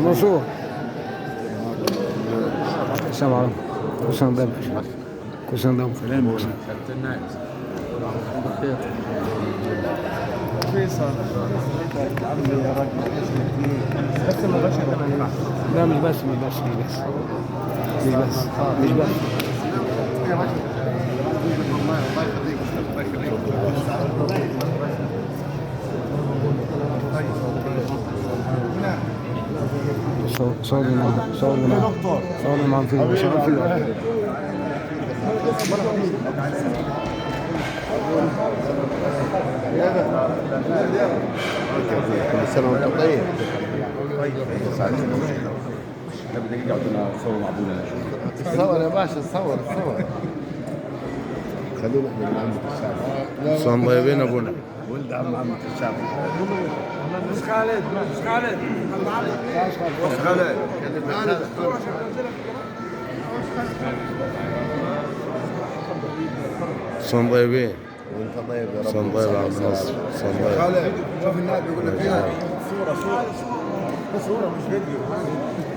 منصور. السلام عليكم. كل سنة وانت طيب. كل سنة وانت طيب. فيصل عمي يا راجل. بس مباشرة. لا مش بس مش بس مش بس مش بس مش بس. يا راجل والله الله يخليك الله يخليك. صوري معهم صوري معهم صوري معهم فيلم صوري فيلم. كل سنة وانت طيب. لا بدك اقعد اصور مع ابونا. تصور يا باشا، تصور تصور. خلينا احنا من عمة الشعب. صن طيبين ابونا. ولد عم عمة الشعب. مش خالد مش خالد مش خالد. صن طيبين. وانت طيب يا رب. صن طيب عم نصر. صن طيب. خالد شوف النائب يقول لك ايه. صورة صورة صورة مش فيديو.